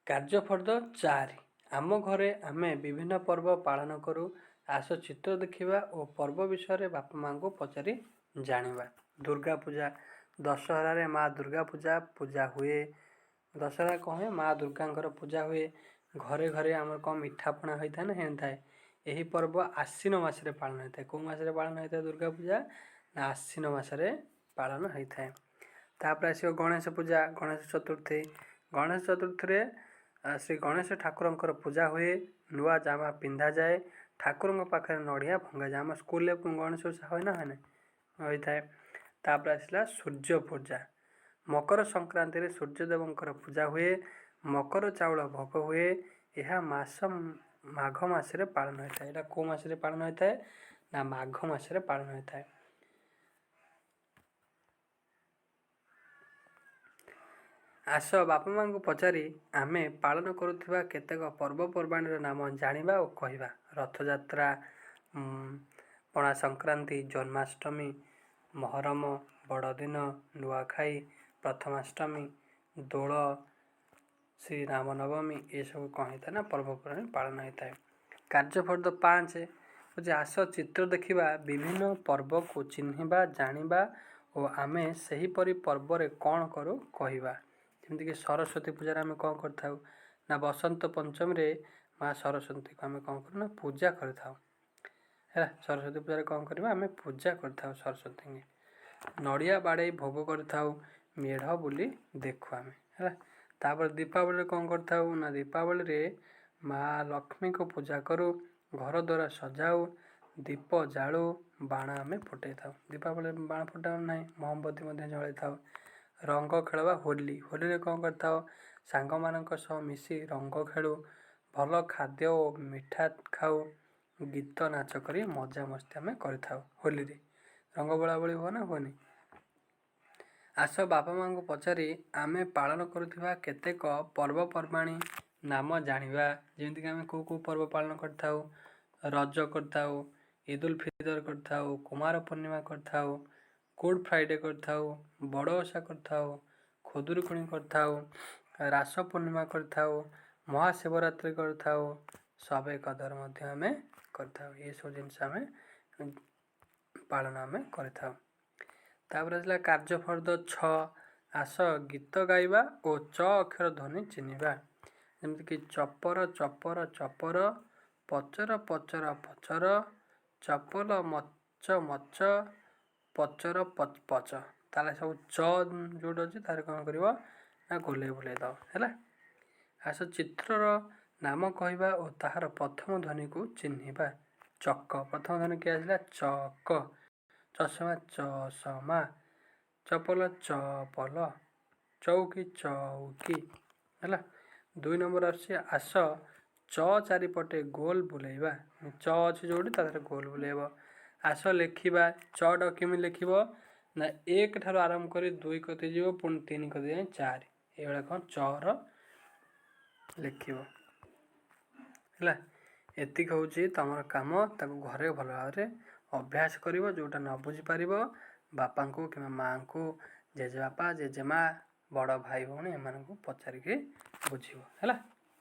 କାର୍ଯ୍ୟଫର୍ଦ୍ଦ 4। ଆମ ଘରେ ଆମେ ବିଭିନ୍ନ ପର୍ବ ପାଳନ କରୁ। ଆସ ଚିତ୍ର ଦେଖିବା ଓ ପର୍ବ ବିଷୟରେ ବାପା ମାଆଙ୍କୁ ପଚାରି ଜାଣିବା। ଦୁର୍ଗା ପୂଜା। ଦଶହରାରେ ମା ଦୁର୍ଗା ପୂଜା ପୂଜା ହୁଏ। ଦଶହରା କ'ଣ ହୁଏ? ମା ଦୁର୍ଗାଙ୍କର ପୂଜା ହୁଏ। ଘରେ ଘରେ ଆମର କ'ଣ ମିଠାପଣା ହୋଇଥାଏ ନା ହେଇନଥାଏ? ଏହି ପର୍ବ ଆଶ୍ୱିନ ମାସରେ ପାଳନ ହୋଇଥାଏ। କେଉଁ ମାସରେ ପାଳନ ହୋଇଥାଏ ଦୁର୍ଗା ପୂଜା? ନା, ଆଶ୍ୱିନ ମାସରେ ପାଳନ ହୋଇଥାଏ। ତାପରେ ଆସିବ ଗଣେଶ ପୂଜା, ଗଣେଶ ଚତୁର୍ଥୀ। ଗଣେଶ ଚତୁର୍ଥୀରେ ଶ୍ରୀ ଗଣେଶ ଠାକୁରଙ୍କର ପୂଜା ହୁଏ। ନୂଆ ଜାମା ପିନ୍ଧାଯାଏ। ଠାକୁରଙ୍କ ପାଖରେ ନଡ଼ିଆ ଭଙ୍ଗାଯାଏ। ଆମ ସ୍କୁଲରେ ଗଣେଶ ଓଷା ହୁଏ ନା ହୁଏ? ହୋଇଥାଏ। ତାପରେ ଆସିଲା ସୂର୍ଯ୍ୟ ପୂଜା। ମକର ସଂକ୍ରାନ୍ତିରେ ସୂର୍ଯ୍ୟଦେବଙ୍କର ପୂଜା ହୁଏ। ମକର ଚାଉଳ ଭୋଗ ହୁଏ। ଏହା ମାସ ମାଘ ମାସରେ ପାଳନ ହୋଇଥାଏ। ଏଇଟା କେଉଁ ମାସରେ ପାଳନ ହୋଇଥାଏ? ନା, ମାଘ ମାସରେ ପାଳନ ହୋଇଥାଏ। ଆସ ବାପା ମାଆଙ୍କୁ ପଚାରି ଆମେ ପାଳନ କରୁଥିବା କେତେକ ପର୍ବପର୍ବାଣୀର ନାମ ଜାଣିବା ଓ କହିବା। ରଥଯାତ୍ରା, ପଣା ସଂକ୍ରାନ୍ତି, ଜନ୍ମାଷ୍ଟମୀ, ମହରମ, ବଡ଼ଦିନ, ନୂଆଖାଇ, ପ୍ରଥମାଷ୍ଟମୀ, ଦୋଳ, ଶ୍ରୀରାମନବମୀ, ଏସବୁ କ'ଣ ହେଇଥାଏ ନା ପର୍ବପର୍ବାଣୀ ପାଳନ ହୋଇଥାଏ। କାର୍ଯ୍ୟଫର୍ଦ୍ଦ 5 ହେଉଛି, ଆସ ଚିତ୍ର ଦେଖିବା, ବିଭିନ୍ନ ପର୍ବକୁ ଚିହ୍ନିବା, ଜାଣିବା ଓ ଆମେ ସେହିପରି ପର୍ବରେ କ'ଣ କରୁ କହିବା। ଯେମିତିକି ସରସ୍ୱତୀ ପୂଜାରେ ଆମେ କ'ଣ କରିଥାଉ? ନା, ବସନ୍ତ ପଞ୍ଚମୀରେ ମା ସରସ୍ୱତୀଙ୍କୁ ଆମେ କ'ଣ କରୁ? ନା, ପୂଜା କରିଥାଉ। ହେଲା, ସରସ୍ୱତୀ ପୂଜାରେ କ'ଣ କରିବା? ଆମେ ପୂଜା କରିଥାଉ ସରସ୍ୱତୀଙ୍କୁ। ନଡ଼ିଆ ବାଡ଼େଇ ଭୋଗ କରିଥାଉ। ମେଢ଼ ବୋଲି ଦେଖୁ ଆମେ। ହେଲା, ତାପରେ ଦୀପାବଳିରେ କ'ଣ କରିଥାଉ? ନା, ଦୀପାବଳିରେ ମା ଲକ୍ଷ୍ମୀଙ୍କୁ ପୂଜା କରୁ, ଘର ଦ୍ୱାରା ସଜାଉ, ଦୀପ ଜାଳୁ, ବାଣ ଆମେ ଫୁଟେଇଥାଉ। ଦୀପାବଳିରେ ବାଣ ଫୁଟାଉ ନାହିଁ? ମହମବତୀ ମଧ୍ୟ ଜଳାଇଥାଉ। ରଙ୍ଗ ଖେଳ ବା ହୋଲି। ହୋଲିରେ କ'ଣ କରିଥାଉ? ସାଙ୍ଗମାନଙ୍କ ସହ ମିଶି ରଙ୍ଗ ଖେଳୁ, ଭଲ ଖାଦ୍ୟ ଓ ମିଠା ଖାଉ, ଗୀତ ନାଚ କରି ମଜାମସ୍ତି ଆମେ କରିଥାଉ। ହୋଲିରେ ରଙ୍ଗ ବୋଳାବୋଳି ହୁଅ ନା ହୁଏନି? ଆସ ବାପା ମାଆଙ୍କୁ ପଚାରି ଆମେ ପାଳନ କରୁଥିବା କେତେକ ପର୍ବପର୍ବାଣୀ ନାମ ଜାଣିବା। ଯେମିତିକି ଆମେ କେଉଁ କେଉଁ ପର୍ବ ପାଳନ କରିଥାଉ? ରଜ କରିଥାଉ, ଇଦ୍ ଉଲ୍ ଫିତର କରିଥାଉ, କୁମାର ପୂର୍ଣ୍ଣିମା କରିଥାଉ, ଗୁଡ଼୍ ଫ୍ରାଇଡ଼େ କରିଥାଉ, ବଡ଼ ଓଷା କରିଥାଉ, ଖୁଦୁରୁକୁଣୀ କରିଥାଉ, ରାସ ପୂର୍ଣ୍ଣିମା କରିଥାଉ, ମହାଶିବରାତ୍ରି କରିଥାଉ, ସବେ କଦର ମଧ୍ୟ ଆମେ କରିଥାଉ। ଏସବୁ ଜିନିଷ ଆମେ ପାଳନ ଆମେ କରିଥାଉ। ତାପରେ ଆସିଲା କାର୍ଯ୍ୟଫର୍ଦ୍ଦ 6। ଆସ ଗୀତ ଗାଇବା ଓ ଚ ଅକ୍ଷର ଧ୍ୱନି ଚିହ୍ନିବା। ଯେମିତିକି ଚପର ଚପର ଚପର, ପଚର ପଚର ପଚର, ଚପଲ ମଚ ମଚ, ପଚର ପଚ ପଚ। ତାହେଲେ ସବୁ ଚ ଯେଉଁଠି ଅଛି ତାର କ'ଣ କରିବ? ନା, ଗୋଲେଇ ବୁଲେଇ ଦେବ। ହେଲା, ଆସ ଚିତ୍ରର ନାମ କହିବା ଓ ତାହାର ପ୍ରଥମ ଧ୍ୱନିକୁ ଚିହ୍ନିବା। ଚକ। ପ୍ରଥମ ଧ୍ୱନି କିଏ ଆସିଲା? ଚକ। ଚଷମା, ଚଷମା। ଚପଲ, ଚପଲ। ଚଉକି, ଚଉକି। ହେଲା, 2 ନମ୍ବର ଆସୁଛି, ଆସ ଚ ଚାରିପଟେ ଗୋଲ ବୁଲେଇବା। ଚ ଅଛି ଯେଉଁଠି ତା ଦେହରେ ଗୋଲ ବୁଲେଇବ। ଆସ ଲେଖିବା। ଚଟା କେମିତି ଲେଖିବ? ନା, 1 ଠାରୁ ଆରମ୍ଭ କରି 2 କତି ଯିବ, ପୁଣି 3 କତି ଯାଏ 4, ଏଇଭଳିଆ କ'ଣ ଚର ଲେଖିବ। ହେଲା, ଏତିକି ହେଉଛି ତୁମର କାମ। ତାକୁ ଘରେ ଭଲ ଭାବରେ ଅଭ୍ୟାସ କରିବ। ଯେଉଁଟା ନ ବୁଝିପାରିବ, ବାପାଙ୍କୁ କିମ୍ବା ମାଆଙ୍କୁ, ଜେଜେବାପା, ଜେଜେମା, ବଡ଼ ଭାଇ ଭଉଣୀ ଏମାନଙ୍କୁ ପଚାରିକି ବୁଝିବ। ହେଲା।